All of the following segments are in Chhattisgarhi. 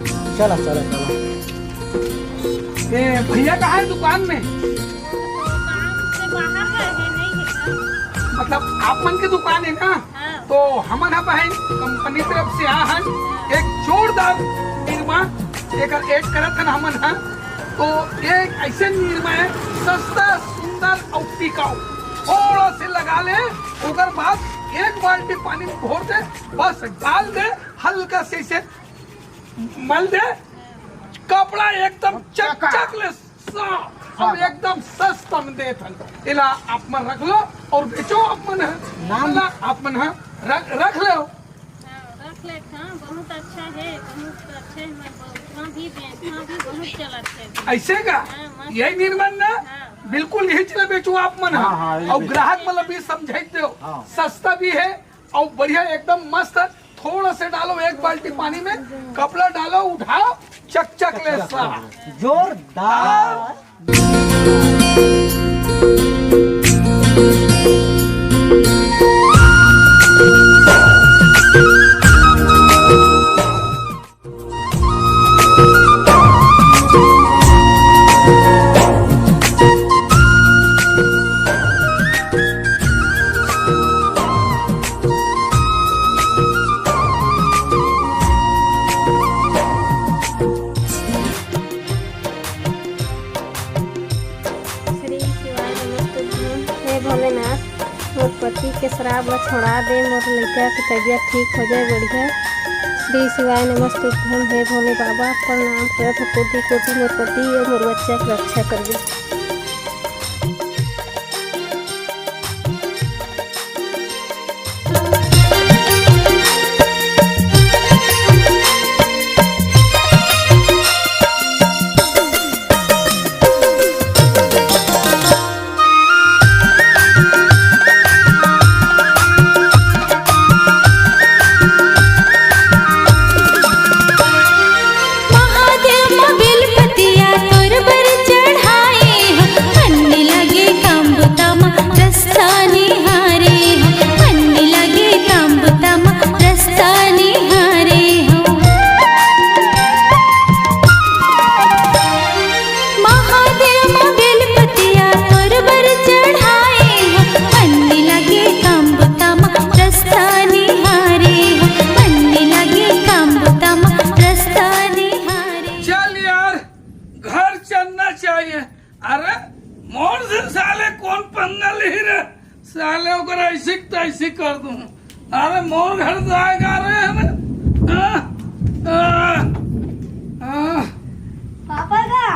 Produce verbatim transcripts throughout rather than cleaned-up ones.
चला, चला, चला। ए, भैया कहाँ है दुकान में? दुकान से बाहर गए हैं, नहीं है घर। मतलब आप मन के दुकान है ना? हाँ। तो हमन ह बहन कंपनी तरफ से आ हन एक जोरदार निरमा एकर ऐड करत हन हमन ह। तो ये एक ऐसे निरमा है, सस्ता, सुंदर और टिकाऊ। थोड़ा से लगा ले, ओकर बाद एक बाल्टी पानी में घोर दे, बस डाल दे, हल्का से इसे मल दे, कपड़ा एकदम चकचक ले साफ और एकदम सस्ता में देत हन। एला आप मन रख लो और बेचो आप मन ह। नाम एला आप मन ह रख, रख लो। हाँ, रख ले, हाँ, बहुत अच्छा है, बहुत अच्छा है, मैं बहुत, हाँ, भी बेचता भी बहुत चलत है। ऐसे का? हाँ, मस्त। यही निर्माण ना? हाँ। बिल्कुल यही चीज बेचो आप मन ह। हाँ, हाँ, यही और बेचो। ग्राहक मतलब भी समझाई दो। हाँ। सस्ता भी है और बढ़िया एकदम मस्त है। थोड़ा से डालो एक बाल्टी पानी में, कपड़ा डालो, उठाओ, चकचक ले साफ। जोरदार। श्री शिवाय नमस्तुभ्यं। हे भोलेनाथ, मोर पति के श्राप ला छोड़ा दे, मोर लइका के तबीयत ठीक हो जाए बढ़िया। श्री शिवाय नमस्तुभ्यं। हे भोले बाबा, प्रणाम करत हँव कोटि कोटि, मोर पति अउ मोर बच्चा के रक्षा करबे। महादेव म बेलपतिया तोर बर चढ़ाए हो, मन लगे काम बुता म रस्ता निहारे हो, मन लगे काम बुता म रस्ता निहारे हो। महादेव म बेलपतिया तोर बर चढ़ाए हो, मन लगे काम बुता म रस्ता निहारे हो, मन लगे काम बुता म रस्ता निहारे। चल यार, घर चलना चाहिए। अरे, मोर से साले कौन पंगा ले रहे? साले ओकर ऐसी तैसी कर दूं। अरे मोर घर जाएगा रे हमें। आ, आ, आ। पापा का?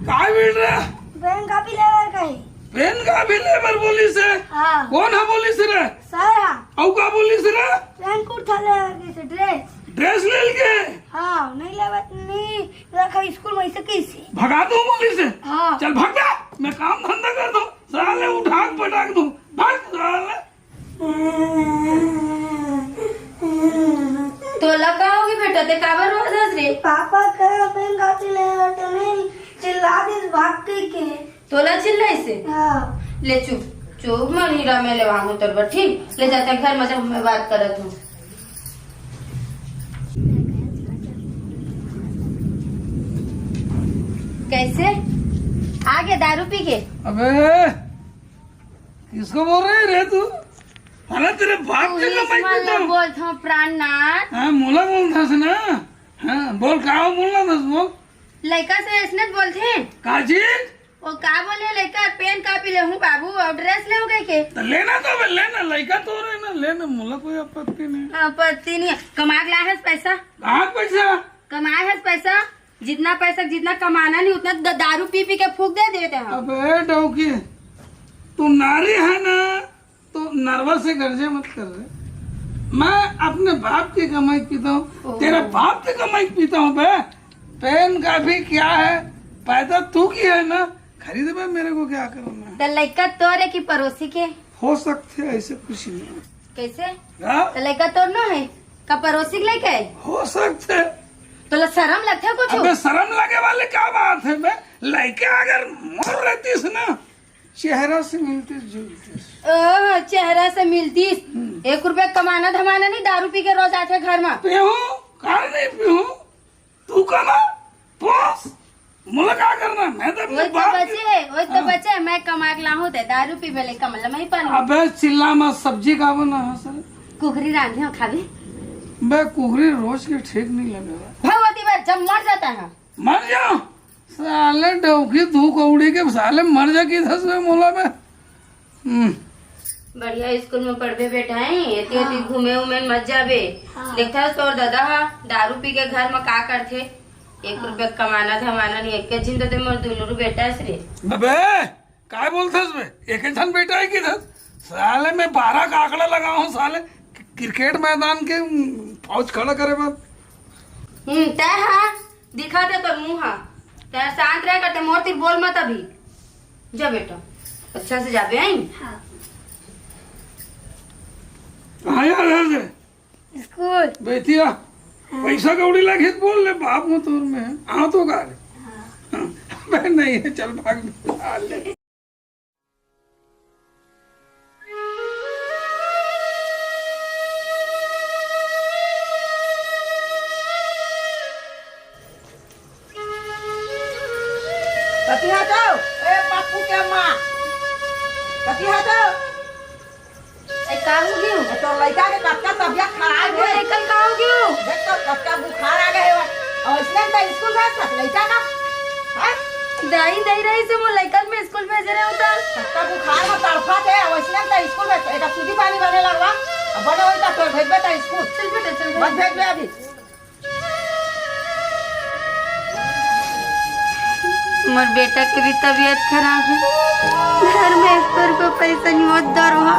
काय बिल रे? पेन कापी लेबर कहीं। पेन कापी लेबर बोलिस हे? हाँ। कौन ह बोलिस रे? सर हा। अउ का बोलिस रे? पेन कुर्ता लेबर कहीं से ड्रेस। ड्रेस ले लेके? हाँ, नहीं लेबर, नहीं रखा स्कूल में ऐसे कैसे? भगा दूं बोलिस हे? हाँ। चल भग बे, मैं काम धंधा कर दूं। साले उठा के पटक दूं। भाग साले। तोला का होगे बेटा, ते काबर रोवत हस रे? पापा करा पेन कापी ले तो नहीं चिल्ला दिस भाग के। तोला चिल्लाइस हे? हाँ। ले चुप, चुप, मोर हीरा, मैं लेवाहूं तोर बर, ठीक? ले जा ते घर में जा, मैं बात करत हूँ। कैसे? आ गया दारू पी के? अबे, किसको बोल रही रे तू? अरे तेरे बाप के कमाई पे तो बोलत हूँ, प्राणनाथ। हाँ, मोला बोलत हस ना। हाँ, बोल, का हो बोलना था, बोल। लइका से ऐसने बोलथे। का चीज? वो का बोले, लइका पेन कापी लेहूं बाबू, अउ ड्रेस लेहूं कहिके। तो लेना तो बे, लेना, लइका तो रे ना, लेना, मोला कोई आपत्ति नहीं। आपत्ति नहीं है। कमा के लाए हस पैसा? कहाँ पैसा? कमाए हस पैसा? जितना पैसा, जितना कमाना नहीं, उतना द-, दारू पी पी के फूंक दे देते हैं। अबे डौकी, तू नारी है ना, तो नर्वस से गर्जे मत कर रे। मैं अपने बाप की कमाई पीता हूँ, ओहो। तेरे बाप की कमाई पीता हूँ बे। पेन कापी क्या है, पैदा तू किया है ना, खरीद बे, मेरे को क्या करना है। तो लइका तोरे की पड़ोसी के? हो सकते है, ऐसे कुछ नहीं। कैसे? हाँ? तो लइका तोर नो है, का पड़ोसी के लइका है? हो सकते है। तो ला शरम लगथे कुछ? अबे शरम लगे वाली क्या बात है बे? लइका अगर मोर रहतीस ना, चेहरा से मिलतीस जुलतीस। ओह, चेहरा से मिलतीस। हम्म। एक रुपया कमाना धमाना नहीं, दारू पी के रोज आथे घर में। पीहूं? काहे नहीं पीहूं? तू कमा, बॉस, मोला का करना? मैं तो अपने वही तो बाप के बचे, वही तो हाँ। बचे, मैं कमा के लाहूं ते दारू पीबे ले कमल में ही पानी। अबे चिल्ला मत, सब्जी का बना है सर? कुकरी रांधी हो खाबे? बे कुकरी रोज के ठीक नहीं लगेगा। भगवती बे जब मर जाता है। मर जाओ साले डौकी, दू कौड़ी के साले, मर जा की धस में मोला में। हम्म। बढ़िया स्कूल में पढ़बे बेटा, हैं? एती ओती हाँ। घूमे उमे मत जाबे। हाँ। देखथस तोर दादा हा दारू पी के घर में का करथे। एक हाँ। रुपया कमाना धमाना नहीं, एक झिन तो दे मोर दुनू बेटा से रे। अबे, काय बोलथस बे? एक झन बेटा है की धस? साले मैं बारह का आंकड़ा लगा हूँ साले, क्रिकेट मैदान के, उम, फौज खड़ा करे बर। हम्म, तय हाँ, दिखा दे तोर मुंह हा। तय शांत रह करते मोर तिर बोल मत अभी। जा बेटा, अच्छा से जाबे, आई? हाँ। आया घर से। स्कूल। बेटिया, हाँ। पैसा कौड़ी लागे तो बोल ले, बाप मत और मैं। आ तो गा रे। हाँ। मैं नहीं है, चल भाग, आ ले। कति हाथो? ए पप्पू के माँ। कति हाथो? ए, का हो गयो? ए, तोर लइका के कतका तबियत खराब अरे, हे। कल का हो गयो? देख तो, कतका बुखार आ गए हे। अउ अइसने त स्कूल भेज सकत लइका का? हैं? दाई, दाई रही से मोर लइका ल मैं स्कूल भेजे रहे होता। कतका बुखार में तड़फत हे, अउ अइसने त स्कूल भेज, एका सूजी पानी बने लगवा। अब बने होई त फेर भेजबे त स्कूल। चल बेटा, चल मत बेटा। भेजबे अभी। मोर बेटा के भी तबीयत खराब हे। घर में एक रुपया पैसा नहीं, वो दरवा,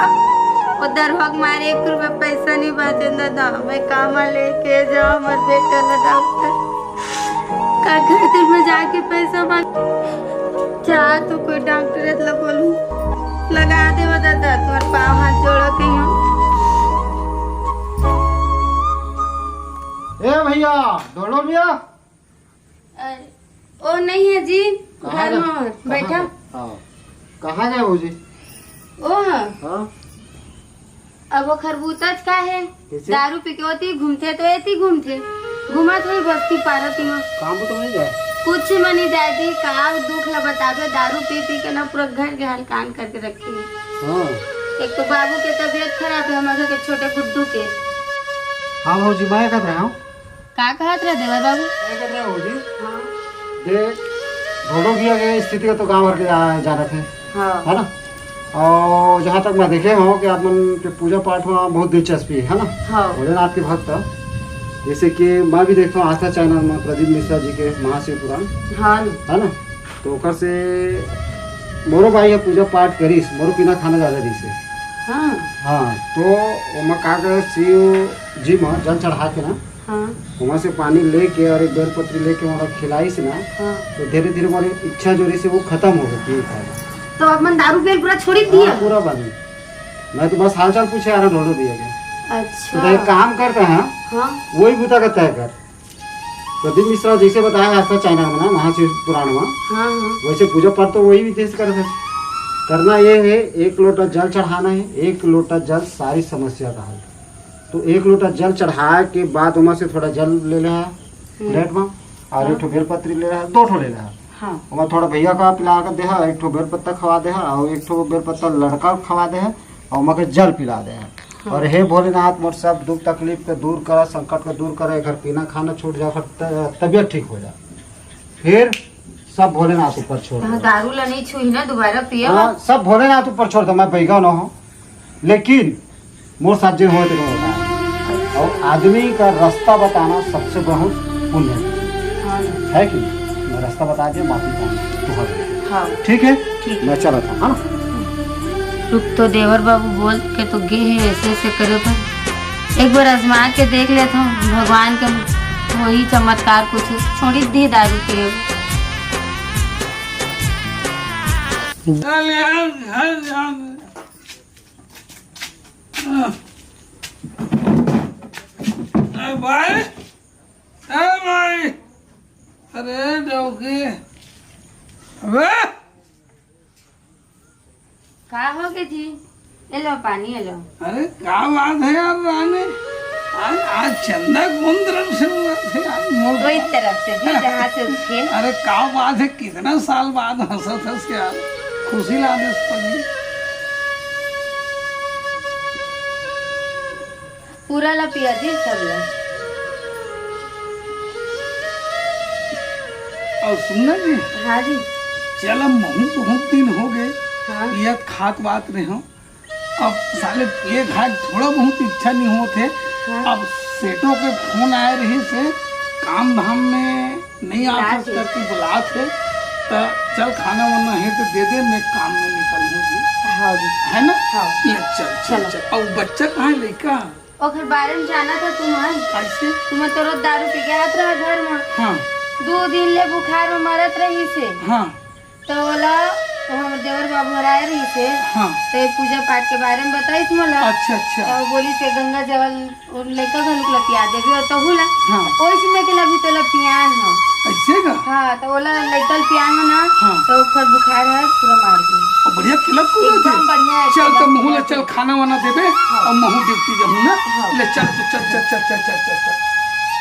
वो दरवा के मारे एक रुपया पैसा नहीं बाचे दादा। मैं कामा लेके जाओ मोर बेटा ला डॉक्टर? का घर तिर में जाके पैसा मांग? जा तो कोई डॉक्टर ला बोलूं, लगा दे वो दादा, तुम्हारे पाँव हाथ जोड़ो कहीं। ए भैया, ढोलो भैया। अरे, ओ नहीं है जी, कहाँ घर गए? में और, कहाँ बैठा। गए? हाँ। कहाँ गए भौजी? ओ हाँ। हाँ? अब वो खरबूतच का है? कैसे? दारू पी के ओती घूमथे तो एती घूमथे। घूमत हुई बस्ती पारत ही में। काम तो नहीं गए? कुछ मनी दादी, का दुख ला बताबे, दारू पी पी के ना पूरा घर के हलकान करके रखे हे। हाँ। एक तो बाबू के तबीयत खराब है, हमारे घर के छोटे गुड्डू के। हाँ भौजी, मैं कहत रहा हूँ। का कहत रहे देवर बाबू? मैं कहत रहा हूँ भौजी। हाँ। देख, ढोढो भैया के स्थिति का तो गाँव भर के जा-, जानत हे। हाँ। है ना? और जहाँ तक मैं देखे हूँ कि आप मन के पूजा पाठ में बहुत दिलचस्पी है, है ना? हाँ। भोलेनाथ के भक्त। जैसे कि मैं भी देखता हूँ आस्था चैनल में प्रदीप मिश्रा जी के महाशिव पुराण। हाँ। है ना? तो ओकर से मोरो बाई ह पूजा पाठ करिस, मोरो पीना खाना ज्यादा रहिस हे। हाँ। हाँ, तो ओमा का करे, शिव जी म जल चढ़ा के ना, हाँ। ओमा से पानी लेके और एक बेलपत्री लेके ओला खिलाइस ना, हाँ। तो धीरे धीरे मोर इच्छा जो रहिस हे वो खत्म हो गई, पीए खाए। तो अपन दारू पियल पूरा छोड़ी दिया? हाँ, पूरा बंद। मैं तो बस हालचाल पूछे आ रहा ढोढो भैया के। अच्छा। तो एक काम करते हैं, हाँ। वही बूता का तय कर। प्रदीप मिश्रा जैसे बताया आस्था चैनल में ना, महाशिव पुराण में, हाँ, हाँ। वैसे पूजा पाठ तो वही विधि से करत हे। करना ये है, एक लोटा जल चढ़ाना है, एक लोटा जल सारी समस्या का हल। तो एक लोटा जल चढ़ाए के बाद ओमा से थोड़ा जल ले ले है हम्म। प्लेट में, और हाँ। एक ठो बेलपत्री ले ले है, दो ठो ले ले है। हाँ। ओमा थोड़ा भैया का पिला के दे है, एक ठो बेलपत्ता खवा दे है, और एक ठो बेलपत्ता लड़का खवा दे है, और ओमा के जल पिला दे है। हाँ। और हे भोलेनाथ, मोर सब दुख तकलीफ के दूर करा, संकट के दूर करा, एकर पीना खाना छूट जाओ, एकर त-, तबियत ठीक हो जाए। फिर सब भोलेनाथ ऊपर छोड़ हाँ, दो। दारू ला नहीं छुई ना, दोबारा पिए हाँ, बा। सब भोलेनाथ ऊपर छोड़ दो, मैं बैगा ना हूँ, लेकिन मोर साथ जे होए तेरे को बताया। और आदमी का रास्ता बताना सबसे बहुत पुण्य है। हाँ। है कि नहीं? मैं रास्ता बता दिया, माफी मांग, तू हट। हाँ। ठीक है? ठीक। मैं चला था, हाँ? रुक तो देवर बाबू बोल के तो गे हे ऐसे ऐसे करे पर एक बार आजमा के देख लेत हूँ, भगवान के वही चमत्कार कुछ छोड़ी दे दारू पिए। चल यार, घर जाओ। ए भाई, ए भाई, अरे डौकी, अबे का हो गे जी? ए लो पानी, ए लो। अरे का बात है यार रानी, आज, आज चंदा कौन तरफ से हुआ थे? आज मोर वही तरफ से जी, जहाँ से उठे। अरे, का बात है, कितना साल बाद हंसत हंस के यार, खुशी ला दे इस पर भी। पूरा ला पिया जी, सब ला। और सुनना जी। हाँ जी। चल, अब महू बहुत दिन हो गए, हाँ। पियत खात बात रहे हो। अब साले पिए खाए थोड़ा बहुत इच्छा नहीं होत हे। हाँ। अब सेठो के फोन आए रहिस हे, काम धाम में नहीं आ सकत करके बुलात हे, त चल खाना वाना हे त दे दे, मैं काम में निकल हूँ जी। हाँ जी। है ना? हाँ। ले चल, चल, चलो। चल। अब बच्चा कहाँ है, लइका? ओकर बारे में जाना था तुमन? कैसे? तुमन तो रोज दारू पी के आत रहा घर में। हाँ। दो दिन ले बुखार में मरत रहिस हे। हाँ। तो ओला, तो हमर देवर बाबू हर आए रहिस हे। हाँ। तो ये पूजा पाठ के बारे में बताइस मोला। अच्छा, अच्छा। तो बोलिस हे गंगा जल और लइका घलुक ला पिया देबे और तहू ला। हाँ। ओइसने के ला भी तोला पियाए हंव। ऐसे का? हाँ, तो ओला लइका ला पियाए हंव ना, हाँ। तो ओकर बुखार हर पूरा मार दे। और बढ़िया खेलत कूदत हे। एकदम बढ़िया है, चल, एकदम तो महू ला बढ़िया। चल, खाना वाना देबे हाँ। और महू ड्यूटी जाहूँ ना। हाँ। ले चल, तो चल, चल, चल।